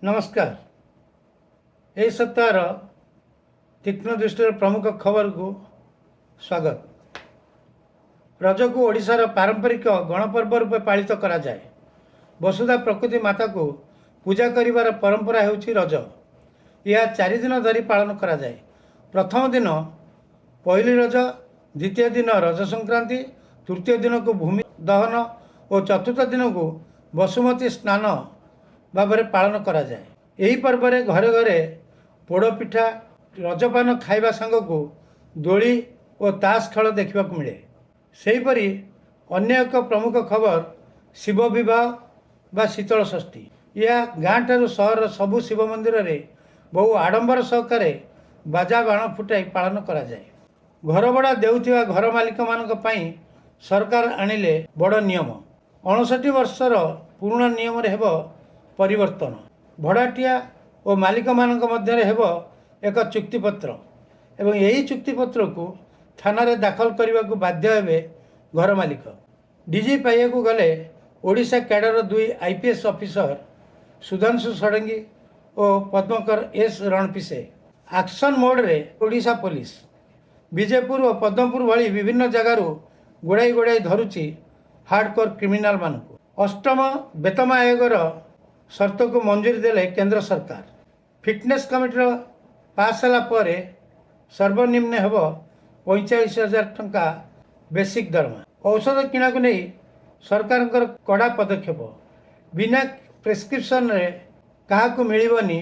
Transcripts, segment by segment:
ନମସ୍କାର। ଏହି ସପ୍ତାହର ତୀକ୍ଷ୍ଣ ଦୃଷ୍ଟିର ପ୍ରମୁଖ ଖବରକୁ ସ୍ୱାଗତ। ରଜକୁ ଓଡ଼ିଶାର ପାରମ୍ପରିକ ଗଣପର୍ବ ରୂପେ ପାଳିତ କରାଯାଏ। ବସୁଧା ପ୍ରକୃତି ମାତାକୁ ପୂଜା କରିବାର ପରମ୍ପରା ହେଉଛି ରଜ। ଏହା 4 ଦିନ ଧରି ପାଳନ କରାଯାଏ। ପ୍ରଥମ ଦିନ ପହିଲି ରଜ, ଦ୍ୱିତୀୟ ଦିନ ରଜ ସଂକ୍ରାନ୍ତି, ତୃତୀୟ ଦିନକୁ ଭୂମି ଦହନ ଓ ଚତୁର୍ଥ ଦିନକୁ ବସୁମତୀ ସ୍ନାନ ଭାବରେ ପାଳନ କରାଯାଏ। ଏହି ପର୍ବରେ ଘରେ ଘରେ ପୋଡ଼ପିଠା, ରଜପାନ ଖାଇବା ସାଙ୍ଗକୁ ଦୋଳି ଓ ତାସ ଖେଳ ଦେଖିବାକୁ ମିଳେ। ସେହିପରି ଅନ୍ୟ ଏକ ପ୍ରମୁଖ ଖବର ଶିବ ବିବାହ ବା ଶୀତଳ ଷଷ୍ଠୀ। ଏହା ଗାଁଠାରୁ ସହରର ସବୁ ଶିବ ମନ୍ଦିରରେ ବହୁ ଆଡ଼ମ୍ବର ସହକାରେ ବାଜା ବାଣ ଫୁଟାଇ ପାଳନ କରାଯାଏ। ଘର ଭଡ଼ା ଦେଉଥିବା ଘର ମାଲିକମାନଙ୍କ ପାଇଁ ସରକାର ଆଣିଲେ ବଡ଼ ନିୟମ। 59 ବର୍ଷର ପୁରୁଣା ନିୟମରେ ହେବ ପରିବର୍ତ୍ତନ। ଭଡ଼ାଟିଆ ଓ ମାଲିକମାନଙ୍କ ମଧ୍ୟରେ ହେବ ଏକ ଚୁକ୍ତିପତ୍ର ଏବଂ ଏହି ଚୁକ୍ତିପତ୍ରକୁ ଥାନାରେ ଦାଖଲ କରିବାକୁ ବାଧ୍ୟ ହେବେ ଘର ମାଲିକ। ଡିଜି ପାଇବାକୁ ଗଲେ ଓଡ଼ିଶା କ୍ୟାଡରର ଦୁଇ ଆଇପିଏସ୍ ଅଫିସର ସୁଧାଂଶୁ ଷଡ଼ଙ୍ଗୀ ଓ ପଦ୍ମକର ଏସ୍ ରଣପିସେ। ଆକ୍ସନ୍ ମୋଡ଼ରେ ଓଡ଼ିଶା ପୋଲିସ। ବିଜେପୁର ଓ ପଦ୍ମପୁର ଭଳି ବିଭିନ୍ନ ଜାଗାରୁ ଗୋଡ଼ାଇ ଗୋଡ଼ାଇ ଧରୁଛି ହାର୍ଡକୋର କ୍ରିମିନାଲମାନଙ୍କୁ। ଅଷ୍ଟମ ବେତନ ଆୟୋଗର ସର୍ତ୍ତକୁ ମଞ୍ଜୁରୀ ଦେଲେ କେନ୍ଦ୍ର ସରକାର। ଫିଟନେସ୍ କମିଟିର ପାସ୍ ହେଲା ପରେ ସର୍ବନିମ୍ନ ହେବ 45,000 ଟଙ୍କା ବେସିକ୍ ଦରମା। ଔଷଧ କିଣାକୁ ନେଇ ସରକାରଙ୍କର କଡ଼ା ପଦକ୍ଷେପ। ବିନା ପ୍ରେସକ୍ରିପସନରେ କାହାକୁ ମିଳିବନି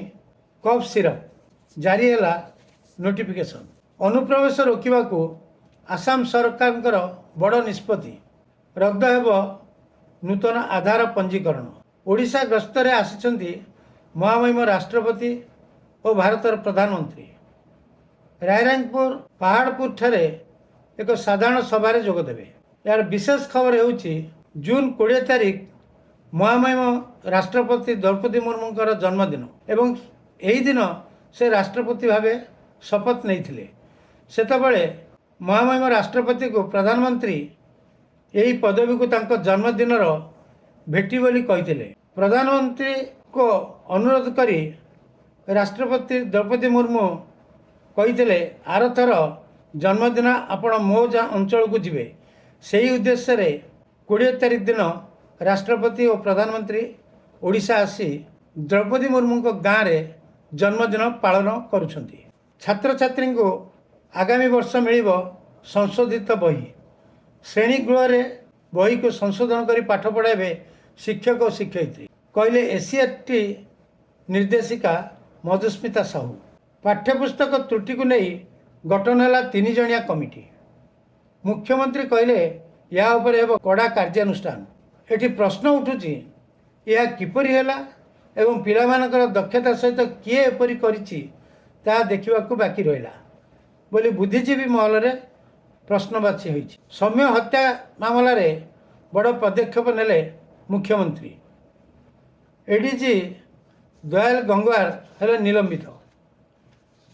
କଫ୍ ସିରପ୍, ଜାରି ହେଲା ନୋଟିଫିକେସନ୍। ଅନୁପ୍ରବେଶ ରୋକିବାକୁ ଆସାମ ସରକାରଙ୍କର ବଡ଼ ନିଷ୍ପତ୍ତି। ରଦ୍ଦ ହେବ ନୂତନ ଆଧାର ପଞ୍ଜୀକରଣ। ଓଡ଼ିଶା ଗସ୍ତରେ ଆସିଛନ୍ତି ମହାମହିମ ରାଷ୍ଟ୍ରପତି ଓ ଭାରତର ପ୍ରଧାନମନ୍ତ୍ରୀ। ରାଇରଙ୍ଗପୁର ପାହାଡ଼ପୁରଠାରେ ଏକ ସାଧାରଣ ସଭାରେ ଯୋଗଦେବେ। ଏହାର ବିଶେଷ ଖବର ହେଉଛି, ଜୁନ୍ 20 ତାରିଖ ମହାମହିମ ରାଷ୍ଟ୍ରପତି ଦ୍ରୌପଦୀ ମୁର୍ମୁଙ୍କର ଜନ୍ମଦିନ ଏବଂ ଏହି ଦିନ ସେ ରାଷ୍ଟ୍ରପତି ଭାବେ ଶପଥ ନେଇଥିଲେ। ସେତେବେଳେ ମହାମହିମ ରାଷ୍ଟ୍ରପତିକୁ ପ୍ରଧାନମନ୍ତ୍ରୀ ଏହି ପଦବୀକୁ ତାଙ୍କ ଜନ୍ମଦିନର ଭେଟି ବୋଲି କହିଥିଲେ। ପ୍ରଧାନମନ୍ତ୍ରୀଙ୍କ ଅନୁରୋଧ କରି ରାଷ୍ଟ୍ରପତି ଦ୍ରୌପଦୀ ମୁର୍ମୁ କହିଥିଲେ, ଆରଥର ଜନ୍ମଦିନ ଆପଣ ମୋ ଅଞ୍ଚଳକୁ ଯିବେ। ସେହି ଉଦ୍ଦେଶ୍ୟରେ 20 ତାରିଖ ଦିନ ରାଷ୍ଟ୍ରପତି ଓ ପ୍ରଧାନମନ୍ତ୍ରୀ ଓଡ଼ିଶା ଆସି ଦ୍ରୌପଦୀ ମୁର୍ମୁଙ୍କ ଗାଁରେ ଜନ୍ମଦିନ ପାଳନ କରୁଛନ୍ତି। ଛାତ୍ରଛାତ୍ରୀଙ୍କୁ ଆଗାମୀ ବର୍ଷ ମିଳିବ ସଂଶୋଧିତ ବହି। ଶ୍ରେଣୀ ଗୃହରେ ବହିକୁ ସଂଶୋଧନ କରି ପାଠ ପଢ଼ାଇବେ ଶିକ୍ଷକ ଓ ଶିକ୍ଷୟିତ୍ରୀ, କହିଲେ ଏସସିଇଆରଟି ନିର୍ଦ୍ଦେଶିକା ମଧୁସ୍ମିତା ସାହୁ। ପାଠ୍ୟପୁସ୍ତକ ତ୍ରୁଟିକୁ ନେଇ ଗଠନ ହେଲା 3 ଜଣିଆ କମିଟି। ମୁଖ୍ୟମନ୍ତ୍ରୀ କହିଲେ, ଏହା ଉପରେ ହେବ କଡ଼ା କାର୍ଯ୍ୟାନୁଷ୍ଠାନ। ଏଠି ପ୍ରଶ୍ନ ଉଠୁଛି, ଏହା କିପରି ହେଲା ଏବଂ ପିଲାମାନଙ୍କର ଦକ୍ଷତା ସହିତ କିଏ ଏପରି କରିଛି, ତାହା ଦେଖିବାକୁ ବାକି ରହିଲା ବୋଲି ବୁଦ୍ଧିଜୀବୀ ମହଲରେ ପ୍ରଶ୍ନବାଚୀ ହୋଇଛି। ସୌମ୍ୟ ହତ୍ୟା ମାମଲାରେ ବଡ଼ ପଦକ୍ଷେପ ନେଲେ ମୁଖ୍ୟମନ୍ତ୍ରୀ। ଏଡିଜି ଦୟାଲ ଗଙ୍ଗୱାର ହେଲେ ନିଲମ୍ବିତ।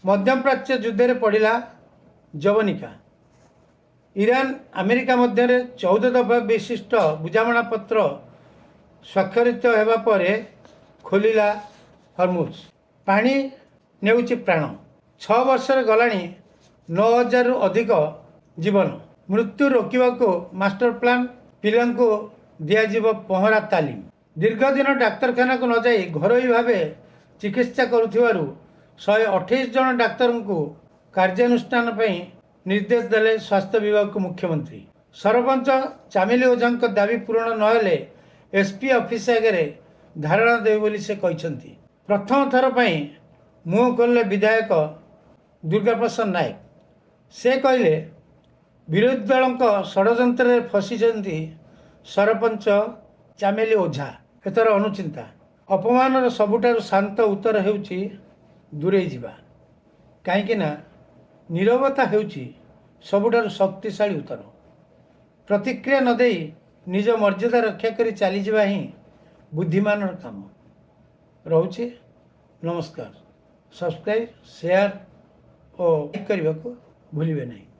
ମଧ୍ୟପ୍ରାଚ୍ୟ ଯୁଦ୍ଧରେ ପଡ଼ିଲା ଯବନିକା। ଇରାନ ଆମେରିକା ମଧ୍ୟରେ 14 ଦଫା ବିଶିଷ୍ଟ ବୁଝାମଣାପତ୍ର ସ୍ୱାକ୍ଷରିତ ହେବା ପରେ ଖୋଲିଲା ହରମୁଜ। ପାଣି ନେଉଛି ପ୍ରାଣ। 6 ବର୍ଷରେ ଗଲାଣି 9,000ରୁ ଅଧିକ ଜୀବନ। ମୃତ୍ୟୁ ରୋକିବାକୁ ମାଷ୍ଟର ପ୍ଲାନ୍। ପିଲାଙ୍କୁ ଦିଆଯିବ ପହଁରା ତାଲିମ। ଦୀର୍ଘ ଦିନ ଡାକ୍ତରଖାନାକୁ ନଯାଇ ଘରୋଇ ଭାବେ ଚିକିତ୍ସା କରୁଥିବାରୁ 128 ଜଣ ଡାକ୍ତରଙ୍କୁ କାର୍ଯ୍ୟାନୁଷ୍ଠାନ ପାଇଁ ନିର୍ଦ୍ଦେଶ ଦେଲେ ସ୍ୱାସ୍ଥ୍ୟ ବିଭାଗକୁ ମୁଖ୍ୟମନ୍ତ୍ରୀ। ସରପଞ୍ଚ ଚାମେଲି ଓଝାଙ୍କ ଦାବି ପୂରଣ ନହେଲେ ଏସ୍ପି ଅଫିସ ଆଗରେ ଧାରଣା ଦେବେ ବୋଲି ସେ କହିଛନ୍ତି। ପ୍ରଥମ ଥର ପାଇଁ ମୁହଁ ଖୋଲିଲେ ବିଧାୟକ ଦୁର୍ଗାପ୍ରସାଦ ନାୟକ। ସେ କହିଲେ, ବିରୋଧୀ ଦଳଙ୍କ ଷଡ଼ଯନ୍ତ୍ରରେ ଫସିଛନ୍ତି ସରପଞ୍ଚ ଚାମେଲି ଓଝା। ଏଥର ଅନୁଚିନ୍ତା। ଅପମାନର ସବୁଠାରୁ ଶାନ୍ତ ଉତ୍ତର ହେଉଛି ଦୂରେଇ ଯିବା, କାହିଁକି ନା ନୀରବତା ହେଉଛି ସବୁଠାରୁ ଶକ୍ତିଶାଳୀ ଉତ୍ତର। ପ୍ରତିକ୍ରିୟା ନ ଦେଇ ନିଜ ମର୍ଯ୍ୟାଦା ରକ୍ଷା କରି ଚାଲିଯିବା ହିଁ ବୁଦ୍ଧିମାନର କାମ। ରହୁଛି, ନମସ୍କାର। ସବସ୍କ୍ରାଇବ୍, ସେୟାର ଓ ଲାଇକ୍ କରିବାକୁ ଭୁଲିବେ ନାହିଁ।